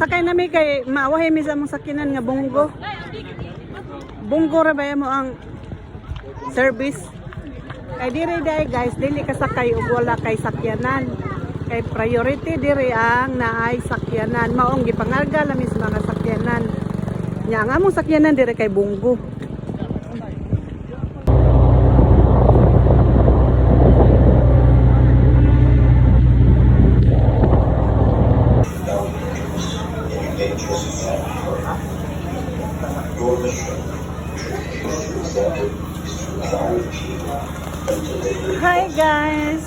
Sakay na mi kay maawahi mi sa among sakinan nga bunggo. Bunggo ra ba mo ang service? Kay dire dai guys, dili ka sakay ug wala kay sakyanan. Kay priority dire ang naay sakyanan. Maong gipangarga lami sa mga sakyanan. Nya ang among sakyanan dire kay bunggo. Hi guys.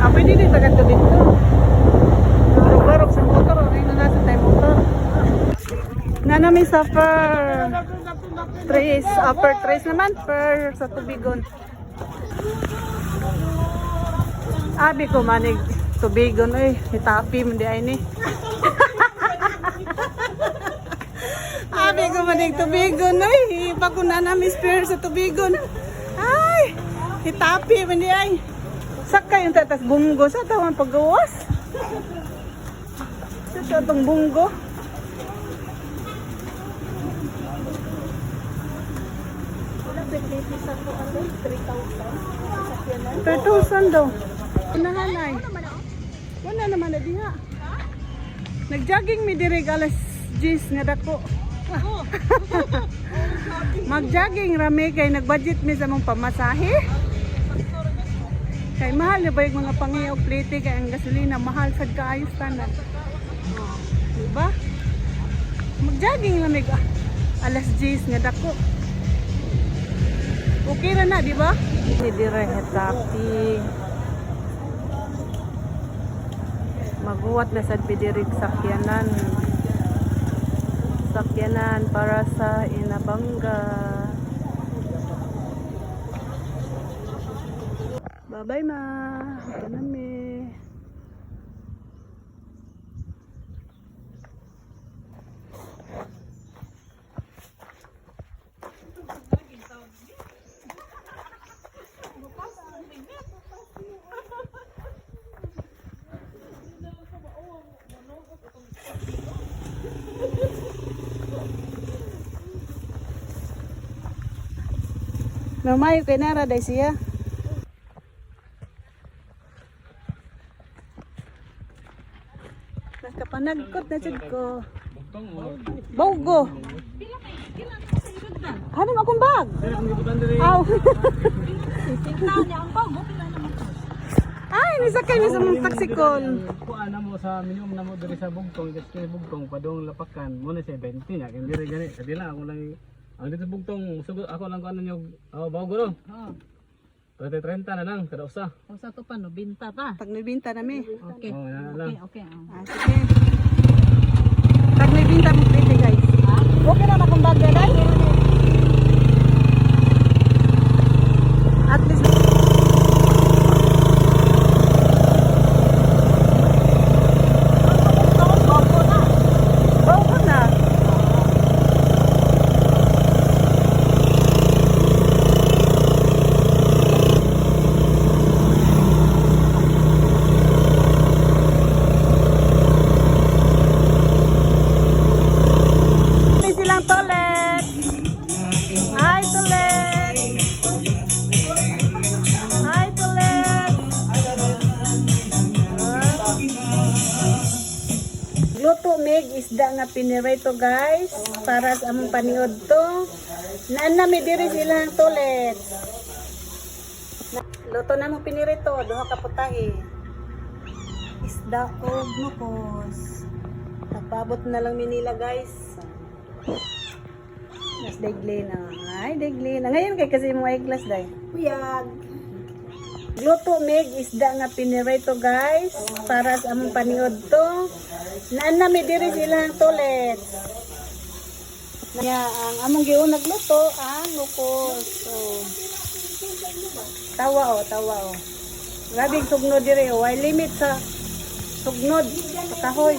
Ah, pwede dito ganito dito. Barog-barog sa motor, ay na nasa tayo motor. Nga na may suffer. Trace, upper trace naman per sa tubigon. Abi ko manig tubigon oy, hitapi man di ay ni. Abi ko manig tubigon oy, pag na na mi spear sa tubigon. Ay, hitapi man di ay. Sakay yung tatas bunggo sa tawan paggawas. Sa atong bunggo. Wala pwede sa ko ano, 3,000. 3,000 daw. Unahan ay. Wala naman na diha. Nagjogging mi diri alas 10 nga dako. Magjogging rami kay nagbudget mi sa mong pamasahe. Kay mahal na ba yung mga pangiyaw plate kay ang gasolina mahal sad kaayos tanan. Oh, di ba? Magjogging lamig alas 10 nga dako. Okay ra na, di ba? Ni dire hetapi. Maguwat na sad pidirig sakyanan. Sakyanan para sa Inabanga. Bye-bye ma. Ito na mi. Mamayo kay nara day siya. Nakapanagkot na jud ko. Bawgo. Hanam akong bag. Aw. Ay, nisakay mi sa mong taksikol. Kuan na mo sa minimum na mo diri sa Bugtong, kasi Bugtong padung Lapakan mo na 70 na kay diri gani. Kadila ako lang ang dito sa Bugtong sugod ako lang kuan ninyo oh bago no. Oh, 30 na lang kada usa. o sa to pa no, binta pa. Tag 90 na mi. Okay. Oh, na lang. Okay, okay. Oh. Ah, sige. Tag 90 mo plate guys. Okay na akong bag day. At least Bago na. May silang toilet. Hi, toilet. Hi, toilet. Luto meg isda nga pinirito guys para sa among paniod to. Naan na mi diri silang toilet. Luto na mo pinirito, duha ka putahe. Isda og nukos. Napabot na lang mi nila guys. Mas daigle na. Ay, Deglin. Ngayon kay kasi mo eyeglass day. Puyag. Luto mig isda nga pinirito, guys, para sa among paniod to. Naan na mi diri silang toilet. Ya, ang among giun nagluto ang lukos. So, tawa oh, tawa oh. Grabing sugnod diri oh. Way limit sa sugnod sa kahoy.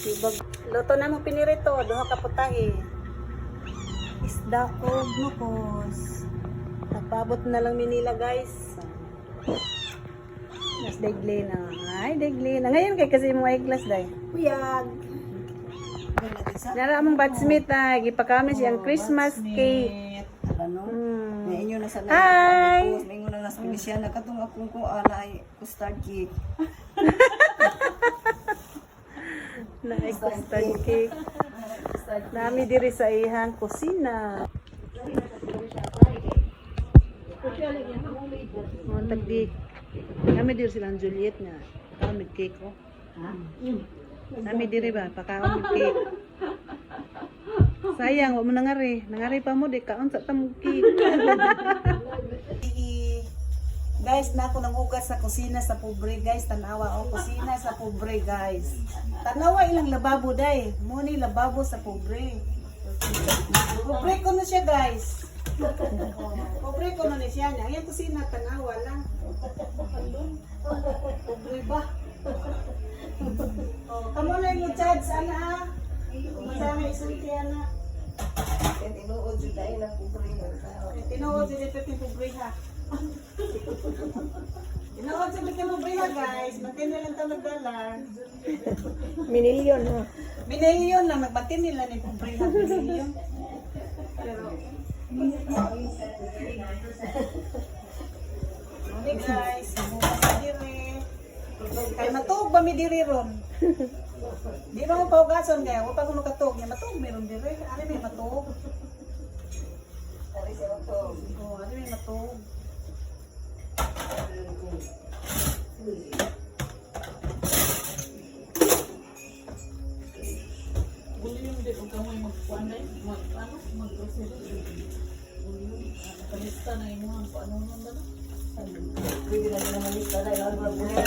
Tibag. Luto na mo pinirito, duha ka putahe. Isda og nukos. Napabot na lang mi nila, guys. Mas degle na. Ay, degle na. Ngayon kay kasi mo eyeglass day. Puyag. Nara among batchmate ah, gipakami siyang Christmas cake. Ano? Nga inyo na sa Hi! May na nasa na katong akong kuan ay custard cake. Na custard cake. Nami diri sa ihang kusina. Oh, tagdi. Nami diri silang Juliet nga. Kaon mig cake oh. Nami diri ba pakaon mig cake. Sayang wa mo nangari. Nangari pa mo di kaon sa tamog cake. Guys, na ako nang hugas sa kusina sa pobre, guys. Tanawa oh, kusina sa pobre, guys. Tanawa ilang lababo day. Mo ni lababo sa pobre. Pobre ko na siya, guys. Oh, pobre ko na ni siya niya. Ayan kusina, tanawa lang. Pobre ba? Oh, kamo na yung judge ana ah. Masama isulti ana. And tinuod jud ay na pobre nga tao. Eh, tinuod si dito yung pobre ha. Tinuod si dito yung pobre ha, guys. Matin lang ta magdala. Minilyon ha. Binilyon lang, nagbatin nila ni pobre ha. Binilyon. Pero, Mali guys, bukas na diri. Kay matuog ba mi diri ron? Di ba mo paugason kaya? Wa pa ko makatuog. Nya matuog meron diri. Ani may matuog. Ari siya to. Oh, ani may matuog. Bulyon din og kamoy magkuan day. Mag ano mag-grocery. Bulyon. Kalista na imuhang paano nun ba na? Pwede na naman lista dai ano ba pobre.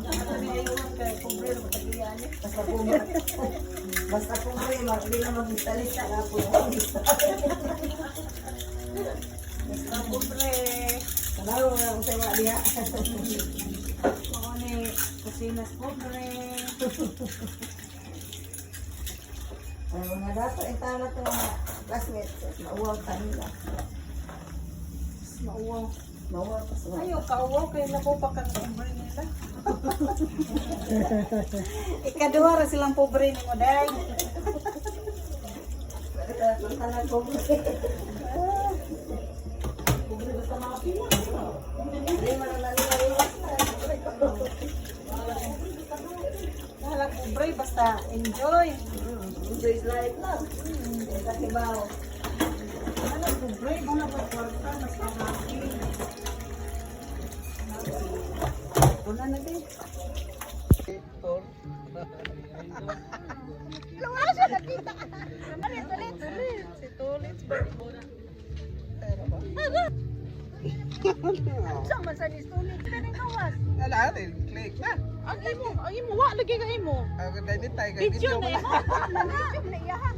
Ani ayun kay pobre ra pagkaiyan ni. Basta pobre. Basta pobre ma di na maglista-lista na po. Basta pobre. Kalaro na ako sa wa diha. Mao ni kusinas pobre. Ay mga dato intana to mga classmates mauwaw ta nila. Mauwaw. Mauwaw ta sa Ayaw, kauwaw kay nako pa kang pobre nila. Ikaduha ra silang pobre nimo day. Tanan pobre. Pobre basta mga pila. Di man na nila. Wala pobre basta enjoy. Enjoy life lang. Kasi bawo. Wala pobre, wala pa kwarta mas happy. Una na din. Ala, click na. Ang imo wa lagi ka imo. Ang ganit tayo kay video mo na. Video na iya ha.